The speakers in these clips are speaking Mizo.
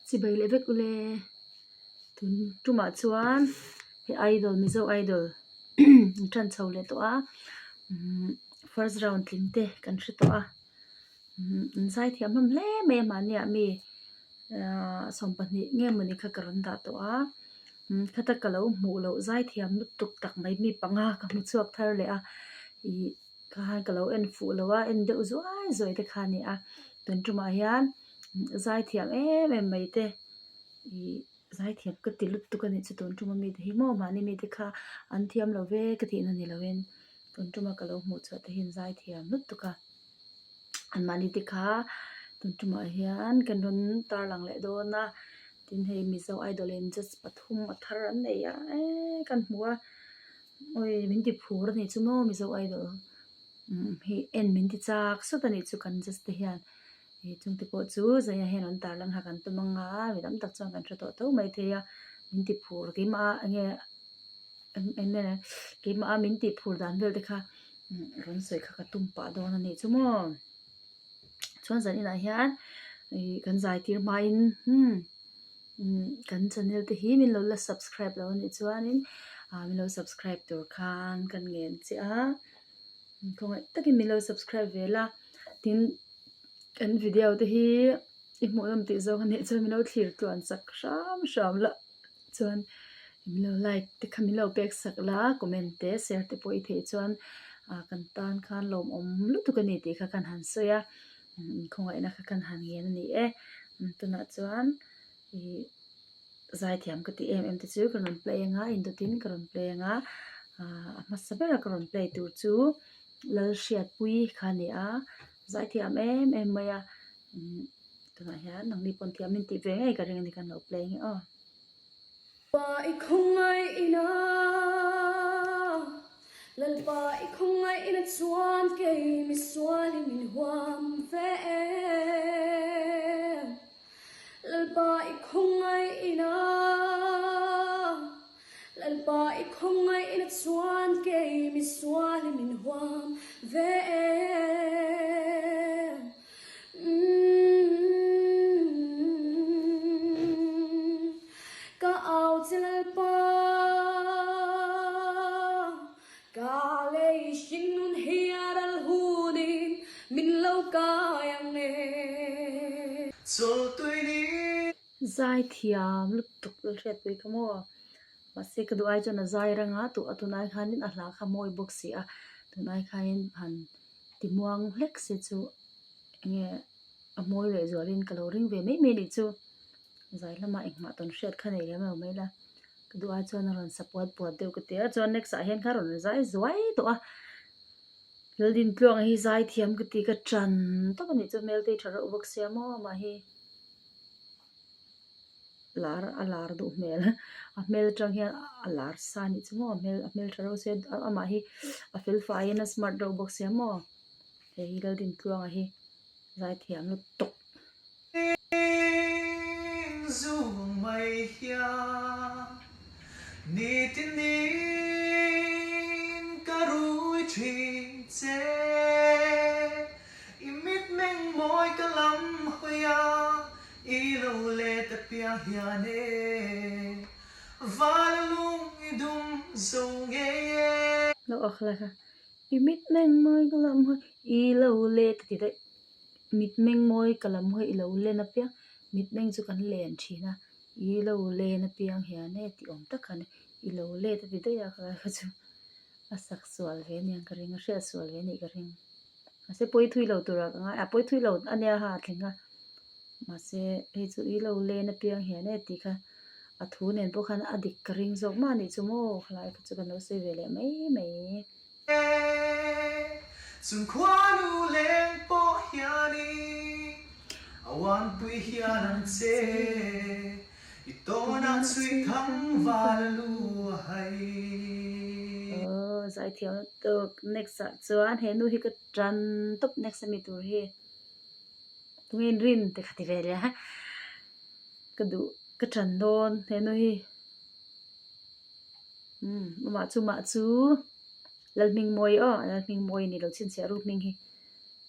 Chibai leh vek ule tun tumah chuan he idol mizo idol an tan chho leh tawh a umm first round tling te kan hre tawh a umm an zaithiam hlawm hle mai a mahniah mi ahh sawmpahnih nge mawni kha ka rawn dah tawh a umm khata ka lo hmuh loh zaithiam lutuk tak mai mi panga ka hmu chhuak thar leh a ih Kha ka lo en fuh lo a, en deuh zuai zuai te kha a ni a. Tun tumah hian zaithiam em em mai te ih zaithiam ka ti lutuk a nih chu tun tuma mite hi maw mahni mite kha an thiam lo ve ka tihna ni loin tun tuma ka lo hmuh chhuah te hian zaithiam lutuk a. An mahni te kha tun tumah hian kan rawn tarlang leh dawn a, tin hei Mizo Idol in judge pathum a thar an nei a eee kan hmu a. Awi min ti phur a nih chu maw Mizo Idol umm hi en min ti chak sawt a nih chu kan judge te hian ih chung te pawh chu zaia hian an tarlang kha kan tum ang a mi tam tak chuan kan hre tawh tho mai thei a min ti phur keimah a enge eng nge keimah a min tih phur dan vel te kha rawn sawi kha ka tum pah dawn a nih chu maw chuan zan inah hian ih kan zai tir hmain umm. Kan channel te hi min lo la subscribe lo anih chuanin ah min lo subscribe tur khan kan ngen che a khawngaih takin min lo subscribe ve la tin kan video te hi i hmuh nawm tih zawng anih chuan min lo thlir tluan chak hram hram la chuan min lo like te kha min lo pek sak la comment te share te pawh i theih chuan ah kan tan khan lawmawm lutuk ani tih kha kan han sawi a. Khawngaihna kha kan han ngen a ni e. Tunah chuan ih zaithiam ka tih em em te chu ka rawn play anga indawtin ka rawn play anga ah a hmasa bera ka rawn play tur chu Lalhriatpuii kha a ni a zaithiam em em mai a tunah hian nangni pawn thiam min tih ve ngei ka ring a ni kan lo play ange aw. Pa i khawngaihna Lalpa i khawngaihna chuan kei misual hi min huam ve em Lalpa i khawngaihna Lalpa i khawngaihna chuan kei misual hi min huam ve em. Ka au che Lalpa, ka lei hringnun hi a ral hunin min lo kai ang e. Chawltui ni. Zaithiam lutuk Lalhriatpui ka maw? Mahse ka duh ai chuan a zai rang a, tun a tunai khanin a hla kha mawi bawk si a, tunai khanin han timuang hlek se chu enge a mawi leh zualin ka lo ring ve mai mai anih chu zai lamah engmah tawn hriat kha nei lem lo mai la ka duh ai chuan a rawn sa puat puat deuh ka ti a chuan next ah hian kha a rawn zai zuai tawh a Laldintluanga hi zai thiam ka ti ka tan tawp anih chu hmel te hi tha reuh bawk sia maw amah hi. Lar a lar duh hmel a hmel atang hian a lar sa anih chu maw a hmel a hmel tha reuh sia amah hi a fel faiin a smart reuh bawk sia maw hei hi Laldintluanga hi zaithiam lutuk. Zung mai hian nitin in ka rui thin che i mitmeng mawi ka lam hawi a I lo let a piang hian e, val a lung i dum zo ngei e. Lo awk la kha, I mitmeng mawi ka lam hawi, i lo let a ti daih. Mitmeng mawi ka lam hawi i lo len a piang, mitmeng chu kan len thin a, i lo len a piang hian e tih awm tak khan e, i lo let a ti daih a khalai kha chu a sak sual ve aniang ka ring a, hriat sual ve anih ka ring. Mahse pawi thui lo tura ka ngai a, pawi thui lo ania ha a thleng a. Mahse hei chu i lo len apiang hian e tih kha a thu nen pawh khan a dik ka ring zawk mah anih chu maw khalai kha chu kan lo sawi ve leh mai mai. Chung khuanu leng pawh hianin a uanpui hian ang che i tawnah chhui thang val a lu a hai. Aw zaithiam lutuk next ah chuan he nu hi ka tan tawp next ami tur hi. Tunge in rin te kha ti ve leh a ka duh ka ṭan dawn henu hi umm amah chu mah chu Lalhmingmawii aw Lalhmingmawii ni lo chhinchhiah ru hming hi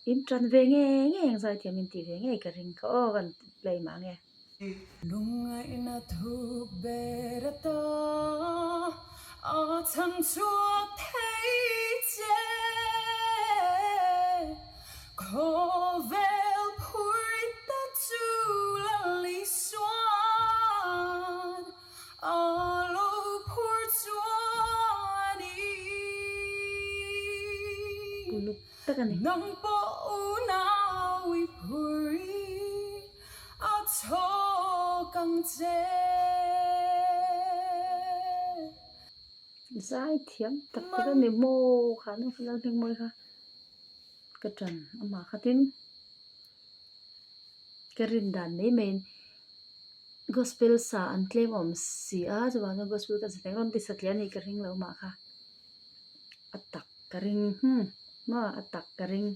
in ṭan ve ngei ngei ang zaithiam in tih ve ngei ka ring kha aw kan play mah nge. Lungngaihna thuk ber ata a chhan chhuak thei che. Khawvel phurte chu Lal Isuan a lo phur chuan i. Uluk tak a ni. Nang pawh unau i phur i a chhawk ang che. Zai thiam tak tak a ni maw kha nu kha Lalhmingmawii kha. Ka ṭan amah khatin ka rin dan mai maiin gospel sa an tlem awm si a chuvang chuan gospel ka zet rawn ti satliah a nih ka ring lo mah kha a tak ka ring hmm maw a tak ka ring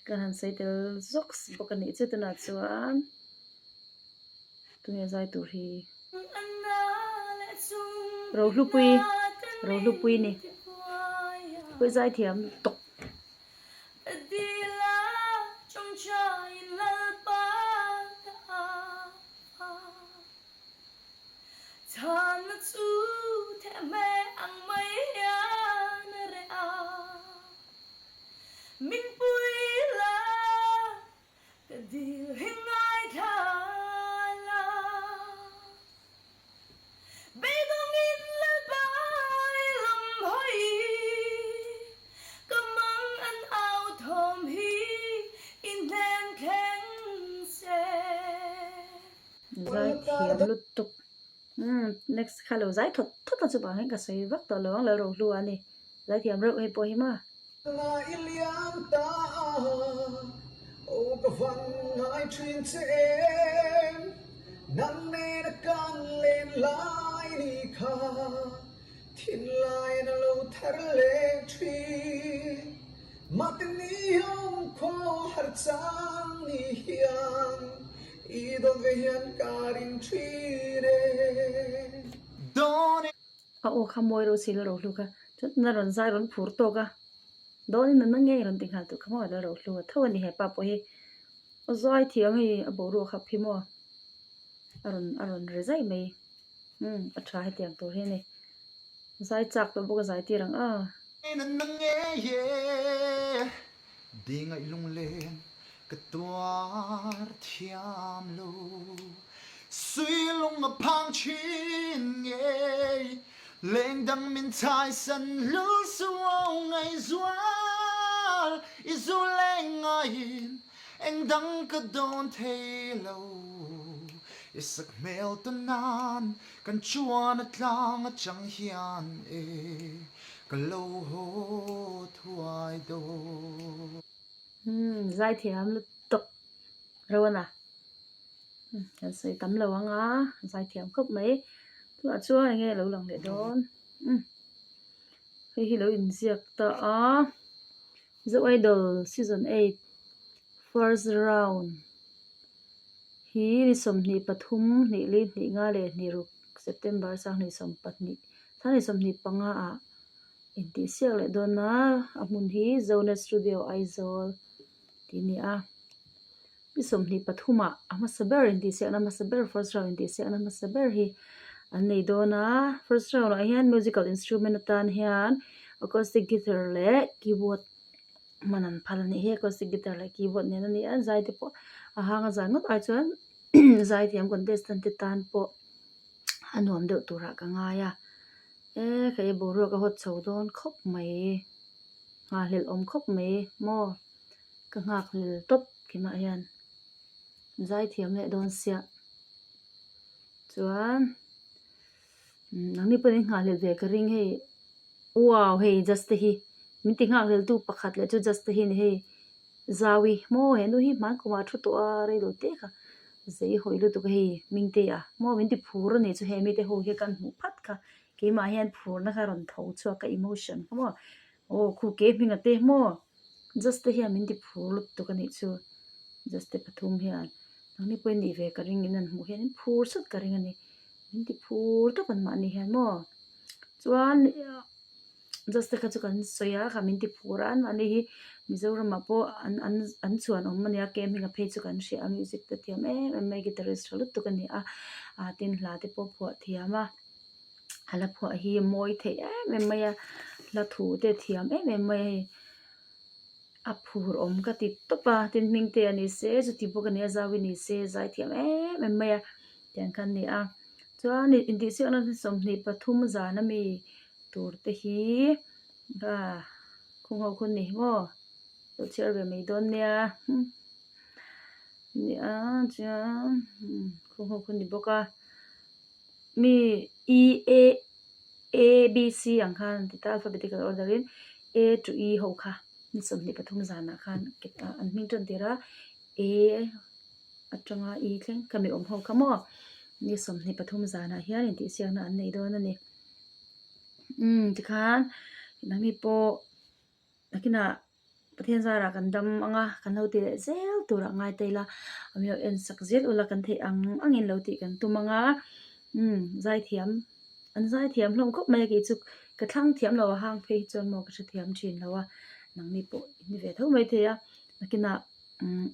ka han sawi tel zawk bawk a nih chu tunah chuan tunge zai tur hi Rohlupui Rohlupui ni pui zai thiam tawk. Ka dil hi ngaithla la. Beidawngin Lalpa i lam hawi. Ka mang an au thawm hi i hnen thleng se. Zai thiam lutuk. Umm next kha lo zai thawt thawt a chuvang hian ka sawi vak tawh lo ang lo rohlu a ni. Zai thiam reuh hei pawh hi maw. Na i liam ta aw ka van ngai thin che em Nang nena kan len lai ni kha Thinlai na lo thar leh thin Mahte ni awm khaw har chang ni hian I dawn ve hian ka ring thin e Dawn e. A aw kha mawi ro si la ro hlu kha chuan tuna rawn zai rawn phur tawk a dawnin nunna ngei rawn ti nghal tur kha maw la ro hlu a tho a ni hepa pawh hi a zai thiam hei a boruak kha phi maw a rawn a rawn ri zaih mai umm a tha hetiang tur hi a ni zai chak tawh bawk a zai tir ang a. Nunna ngei e Dingaih lunglen ka tuar thiam lo Sui lung a phang thin ngei Lengdang min chhaisan hlu suau ngaihzual I zu leng ngaiin engdang ka dawn thei lo I sakhmel ta nan kan chuan a tlang atang hian e Ka lo haw thuai dawn. Umm zaithiam lutuk Rona kan sawi tam lo ang a zaithiam khawp mai tunah chuan eng nge a lo lang leh dawn umm hei hi lo inziak ta a Zo Idol season 8 first round hi ni 23 hnih li hnih nga leh hnih ruk September 2022 2025 ah intihsiak leh dawn a a hmun hi Zonet Studio Aizawl tih a ni a. Ni 23 ah a hmasa ber intihsiakna hmasa ber first round intihsiakna hmasa ber hi an nei dawn a first round ah hian musical instrument atan hian acoustic guitar leh keyboard hman an phal a nih hi acoustic guitar leh keyboard nen a ni a zai te pawh a hang a zan ngawt ai chuan zaithiam contestant te tan pawh a nuam deuh turah ka ngai a e hei boruak a hawt chho dawn khawp mai nghahhlelh awm khawp mai maw. Ka nghak hlel tawp keimah hian zaithiam leh dawn siah chuan nangni pawhin in nghah hlel ve ka ring hei wow hei just te hi min ti nghak hlel tu pakhat leh chu just te hi a ni hei zaui maw henu hi hman kumah a thu tawh a reilo te kha zei hawi lutuk a hei Mingtea maw min ti phur a nih chu he mite ho hi kan hmuh phat kha keimah hian phurna kha a rawn tho chhuak a emotion kha maw aw khu ke hminga te maw. Just te hian min ti phur lutuk a nih chu just te pathum hian nangni pawhin nih ve ka ring in an hmuh hian in phur sut ka ring a ni min ti phur tawp an mahni hian maw chuan Just te kha chu kan sawi a kha min ti phur a anmahni hi Mizoramah pawh an an an chhuan awm ania kem hminga phei chu kan hria a music te thiam em em mai guitarist tha lutuk a ni a ah tin hla te pawh phuah thiam a a la phuah hi a mawi theih em em mai a hla thu te a thiam em em mai a hei a phur awm ka ti tawp a tin hming te a ni se chuti bawk a ni a zau hi ni se zai thiam em em mai a tiang kha a ni a chuan intihsiakna 23 zan ami tur te hi a khung ho khun ni maw lo chhiar ve mai dawn nia nia chuan khung ho khun ni bawk a mi e a a b c ang khan an ti ta alphabetical order in a to e ho kha ni 23 zanah khan an hming tan tir a a atanga e thleng ka mi awm ho kha maw ni 23 zanah hian intihsiakna an nei dawn a ni. Umm tikhan nangni pawh nakinah Pathian zarah kan dam ang a kan lo ti leh zel tur ah ngai ta ila min lo en sak zel ula kan theih ang angin lo tih kan tum ang a umm zaithiam an zaithiam hlawm khawp mai a kei chu ka thlang thiam lo a hang phei hi chuan maw ka hrethiam thin lo a nangni pawh in ni ve tho maithei a nakinah umm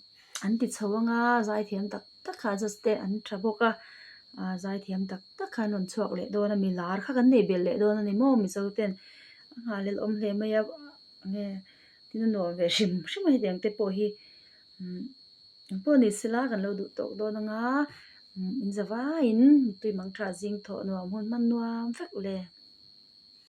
an ti chho ang a zaithiam tak tak kha just te an tha bawk a ah zaithiam tak tak kha an rawn chhuak leh dawn a mi lar kha kan nei belh leh dawn a ni maw mizo ten a nghahhlelh awm hle mai a enge tin a nuam ve hrim hrim a hetiang te pawh hi umm engpawh ni sela kan lo duh tawk dawn anga umm in za vaiin tui mang tha zing thawh nuam hun hman nuam vek le.